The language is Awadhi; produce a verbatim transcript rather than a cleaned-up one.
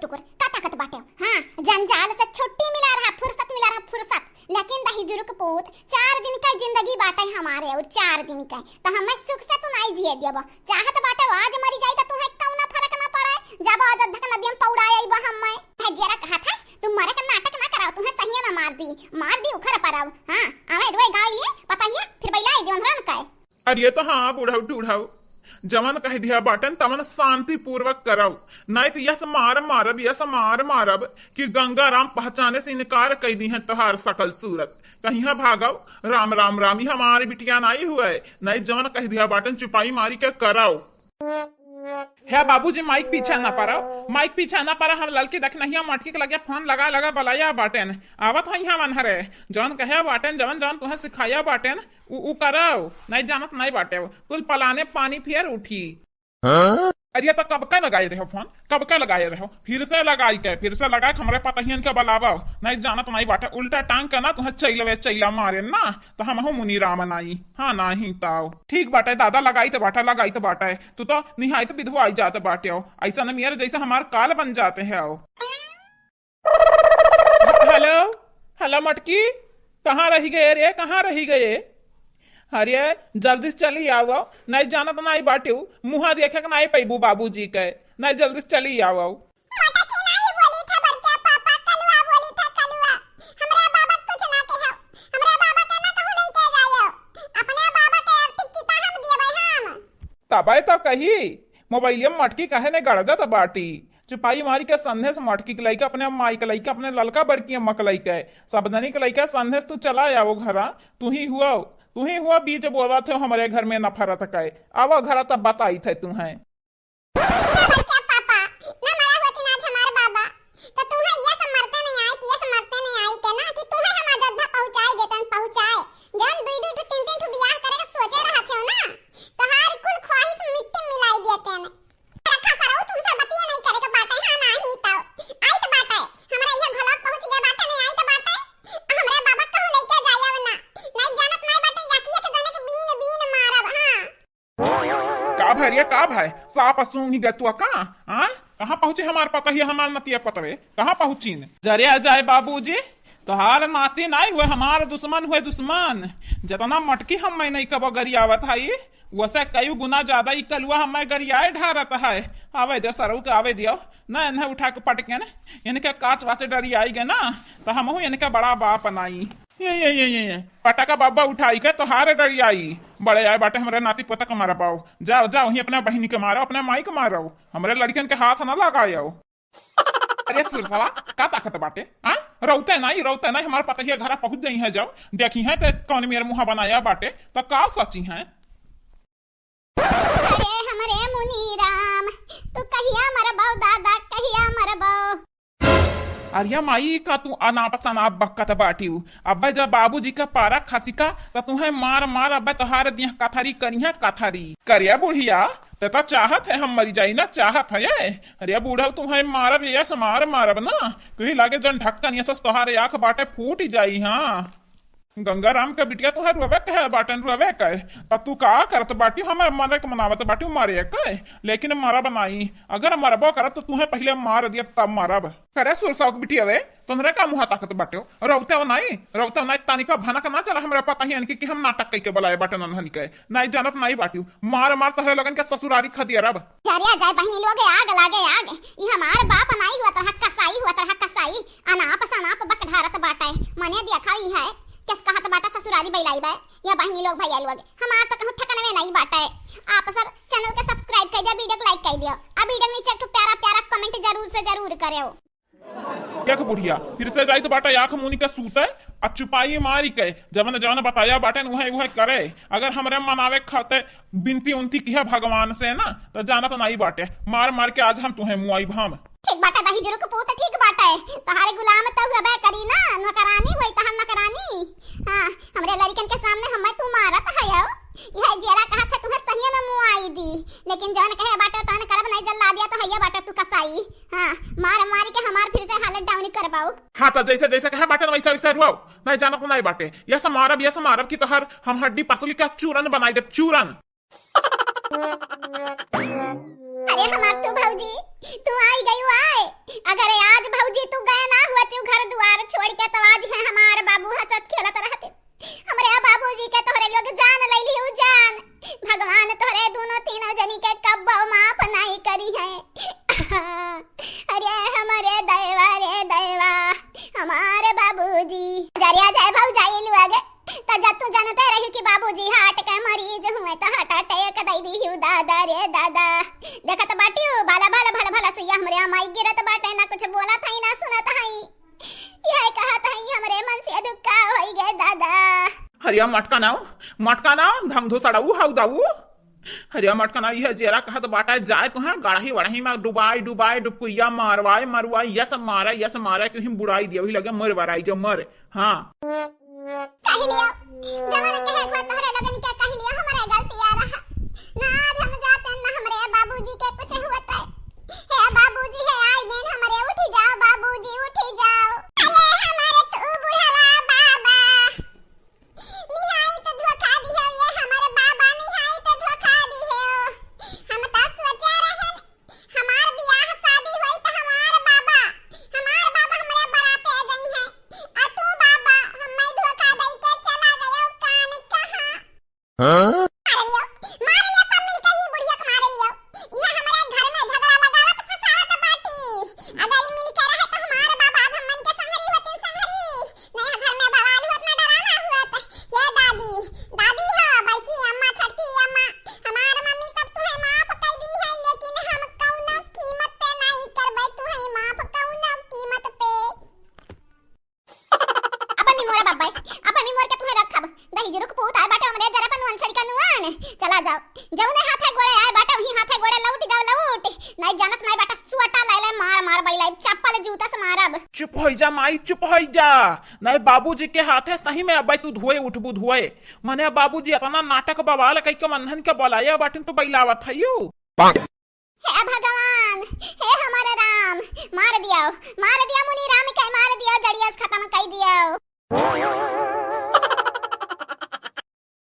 टुकुर, का ताकत बाटे? हाँ, जंजाल से छुट्टी मिला रहा, फुर्सत मिला रहा, फुर्सत। लेकिन दहिजरू के पूत, चार दिन का जिंदगी बाटे हमारे और चार दिन का, तो हमें सुख से तू नाई जिए दियबो। चाहत बाटे आज मरी जाई तो तुहे कौनो फर्क ना पड़े, जब अयोध्या के नदिया में पौड़ा आईबो हमें। है जरा कहा था, तू मरे का नाटक ना कराओ, तुहे सहिया में मार दी, मार दी उखर पर आओ। हाँ, आवे रोए गाँव लिए, पता ही है, फिर बैला आई दियो अंधरन का। अरे तो हाँ, बुढ़ऊ टूढ़ऊ, जवन कह दिया बाटन, तवन शांति पूर्वक करव, नाई तो यस मार मारब, यस मार मारब कि गंगा राम पहचाने से इनकार कइ दिहैं तोहार सकल सूरत। कहिया भागव, राम, राम, राम, ई हमारी बिटिया नाई हुए, नाई जवन कह दिया बाटन, चुपाई मारी के करव। हे बाबूजी, माइक पीछे ना पड़ो, माइक पीछे ना पड़ो। हम ललकी देख नहीं, मटकी के लगे फोन लगा लगा बलाया बाटेन, आवत है यहाँ वनहरे। जौन कहे बाटेन, जवन जवन तुहे सिखाया बाटेन, उ, उ करव, नहीं जानत नहीं बाटे, कुल पलाने पानी फिर उठी। हाँ? अरे तो कब का लगाए रहो फोन, कब का लगाए रहो? फिर से लगाई के, फिर से लगाई के हमरे पतहियन के बलावा, नहीं जानत नहीं बाटे, उल्टा टांग के ना तुहे चैलवे चैला मारे ना, तो हम हो मुनी राम नाई। हाँ, नाही ताव। ठीक बाटे दादा, लगाई तो बाटा, लगाई तो बाटा है। तू तो निहायत विधवा आई जात बाटे हो। ऐसा न मियर जैसे हमार काल बन जाते हैं हो। हेलो, हेलो मटकी, कहाँ रही गए रे, कहाँ रही गए? अरे, जल्दी से चली आओ, नहीं जानत नहीं बाटे, मुँह देखे के नहीं पैबू बाबूजी के, नहीं जल्दी से चली आओ। मोटकी नाई बोली था बड़का पापा, कलुआ बोली था कलुआ। हमरा बाबा के कुछ ना कहो, हमरा बाबा के ना कहूँ लेके जायो। अपने बाबा के आर्थिक चिता हम दिए भाई हम। तबे तो कही, मोबाइलिया में मटकी काहे ने गरजत बाटी? चुपाई मारी के संदेश मटकी के लइके, अपने माई के लइके, अपने ललका बड़की अम्मा के लइके, सब जनी के लइके संदेश तू चला आओ घरा। तू ही हुआ, तू ही हुआ बीज बोवा थे हमरे घर में नफरत के। आओ घरा तब बताई थे तू हैं। ना बड़का पापा, ना मरा होती ना आज हमार बाबा, तो तुम्हें ये सब मरते नहीं आई, ये सब मरते नहीं आई के ना कि तुम्हें हम अयोध्या पहुँचाए देते हैं, पहुँचाए। जौन दुई दुई ठो, तीन तीन ठो बियाह करे के सोचे रहत हो ना, तोहार कुल ख्वाहिश मिट्टी में मिलाई देते हैं। रखा सरऊ, तुमसे बतिया नहीं करे के बाटे, हाँ ना ही तो। आई तो बाटे, हमरा इहे घलक पहुँच गया बाटे, नहीं आई तो बाटे। हमरे बाबा कहूँ लेके जाए ना, नहीं जानत नहीं बाटे, या कि एक जने के बीन बीन मारब, हाँ। का भै रे, का भै? साप सूंघ गतुआ का? हाँ? कहाँ पहुँचे हमार पतहिया, हमार नतिया पतवे? कहाँ पहुँचीन? जरे आ जाए बाबूजी, तोहार नाती नाई हुए, हमार दुश्मन हुए दुश्मन। जतना मटकी हम मैं नहीं कबो गरियावत हई, वसे कई गुना ज्यादा ई कलुआ हमें गरियाए ढारत है। आवे दे सरऊ के, आवे दियो। ना इन्हें उठा के पटके न, इनके काच वाच डरियाई गए ना, तो हमहू इनके बड़ा बाप नाई। ये, ये, ये, ये, ये। पटाखा बाबा उठाई के तोहार डरियाई। बड़े आए बाटे हमरे नाती पोता के मारा पाओ। जाओ, जाओ, वहीं अपने बहिनी के मारो, अपने माई के मारो। हमरे लड़कियन के हाथ ना लगायो। अरे सुरसवा, का ताकत बाटे? हाँ? रौते नाई, रौते नाई, हमारे पतहिया घरा पहुँच जाई है, जाओ। देखी है ते कौन मेर मुँह बनाया बाटे, तो का सोची है? अरे हमरे मुनी राम, तू कहिया मरबो दादा, कहिया मरबो? अरे माई, का तू अनाप शनाप बकत बाटिउ? अबे जब बाबूजी का पारा खसिका, त तुहे मार मार अबे तोहार दिह कथरी करिहा कथरी। करिया बुढ़िया, ते तो चाहत है हम मरी जाई ना, चाहत है ये? अरे बूढ़ा, तुहे मारब, ये से मार मारब ना, तुही लागे जन ढक्कन ये सस तोहार आँख बाटे फूट जाई। हाँ। गंगाराम के बिटिया तोहे रोवे कहे बाटन, रोवे कहे। त तू का करत बाटी? हमरे मरे के मनावत बाटी, मारे के, लेकिन मरब नाई। अगर मरबो करब त तुहे पहिले मार दियब तब मरब। अरे सुरसाव के बिटिया वे, तोहरे का मुँह ताकत बाटे हो? रौते हो नाई, रौते हो नाई, तानिका भनक ना चला हमरा पता ही अनके कि हम नाटक कइके बुलाए बाटन अनहन के। नाई जानत नाई बाटी हो। मार मार तोहरे लगन के ससुरारी खदियरब। जरिया जाए बहिनी लोग, आग लागे आग। ई हमार बाप नाई हुआ तरह कसाई, हुआ तरह कसाई। अनाप सनाप बक ढारत बाटे। मने देखा ई है, किस कहत बाटे ससुरारी बैलाई बे। या बहिनी लोग, भैया लोग, हमार तो कहूँ ठकनवे नहीं बाटे। आप सब channel के subscribe कर दिया, video को like कर दियो। अब video के नीचे एक ठो प्यारा प्यारा comment जरूर से जरूर करेओ। देख बुढ़िया, फिर से जाई तो बाटा आँख मूनी के सूते, आ चुपाई मारी के, जवन जवन बताया बाटे न उहे उहे करे। अगर हमरे मनावे खाते बिनती उनती किहा भगवान से ना, तो जाना तो नाई बाटे, मार मार के आज हम तुहे मुआई भाम। ठीक बाटे दहिजरू के पूत, ठीक बाटे, तोहारे गुलाम तो हुआ बे करी ना, नौकरानी हुई तोहार नौकरानी। हाँ, हमरे लड़िकन के सामने हमें तू मारत है हो, यह जेरा कहा था तुम्हें सही में मुआई दी, लेकिन जवन कहे बाटे तवन करब नहीं, जल्ला दिया तो हैया बाटे तू कसाई। हाँ, मार मारी के हमार फिर से हालत down करबाऊ। हाँ, तो जैसे, जैसे कहे बाटे ना, वैसे, वैसे रुआओ। नहीं जाना को नहीं बाटे। ये से मारब, ये से मारब कि तोहर हम हड्डी पसली का चूरन बनाई देब, चूरन। अरे हमार तू भौजी, तू आई गई आए। अरे आ जाए भौजाई लोग, त जब तू जानते रही कि बाबूजी heart के मरीज हुए, त heart attack दई दिहु दादा रे दादा। देखत बाटियो, बाला, बाला, भला, भला सुइया हमरे अमाई गिरत बाटे, ना कुछ बोलत हई, ना सुनत हई। यह कहत हई, हमरे मन से दुख का होई गे दादा। हरिया मटका नाव, मटका नाव, धमधो सड़ऊ, हाउ दाऊ। हरिया मटका नाव, यह जेरा कहत बाटा, जाए तो है गड़ही वड़ही में डुबाई, डुबाई, डुबकुइया मारवाए, मरवाए, यस मारा, यस मारा, क्यों बुड़ाई दिया, वही लगे मर बराई जो मर। हाँ। कह लियो, जवन कहे को तोहरे लोगन के कह लियो, हमरे गलतिया रहा। ना आज हम जाते, ना हमरे बाबूजी के कुछ होता है। हे बाबूजी, हे आई गए हमरे, उठी जाओ बाबूजी, उठी जाओ। अरे हमारे तू बुढ़ावा बाबा, निहाई तो धोखा दियो, ये हमारे बाबा निहाई तो धोखा दियो। हम तो सोचा रहे हमार बियाह शादी होई त हमार बाबा, हमार बाबा हमरे बराते आ जाई हैं। आ तू बाबा, हमें धोखा दई के चला गयो कान कहाँ? हाँ? मार लियो, मार लियो, सब मिलके ही बुढ़िया के मार लियो। यह हमारे घर में झगड़ा लगावत फसावत बाटी। अगर ई मिलके रहे त हमार बाबा आज हमन के संहरी होतिन संहरी। नहीं घर में बवाल होत ना डरामा होत। ये दादी, दादी हो, बड़की अम्मा, छोटकी अम्मा, हमार मम्मी सब तुहे माफ कर दी है, लेकिन हम कौनो कीमत पे नहीं करबे तुहे माफ, कौनो कीमत पे। अब मी मोरा बाबा, अब मी मोर के तुहे रखब। दही जुरुक पूत आए बाटे हमरे जरा पर नुअन छड़ी का नुअन। चला जाओ, जौने हाथे गोड़े आए बाटे वही हाथे गोड़े लौट जाओ, लौट। नहीं जानत नहीं बाटे सुअटा ले ले मार मार बैलाई चप्पल जूता से मारब। चुप होई जा माई, चुप होई जा। नहीं बाबूजी के हाथे सही में अबै तू धोए उठबू धोए। मने बाबूजी इतना नाटक बवाल कई के मनहन के बोलाया बाटिन तो बैलावत हयू। हे भगवान, हे हमारे राम, मार दियाओ, मार दिया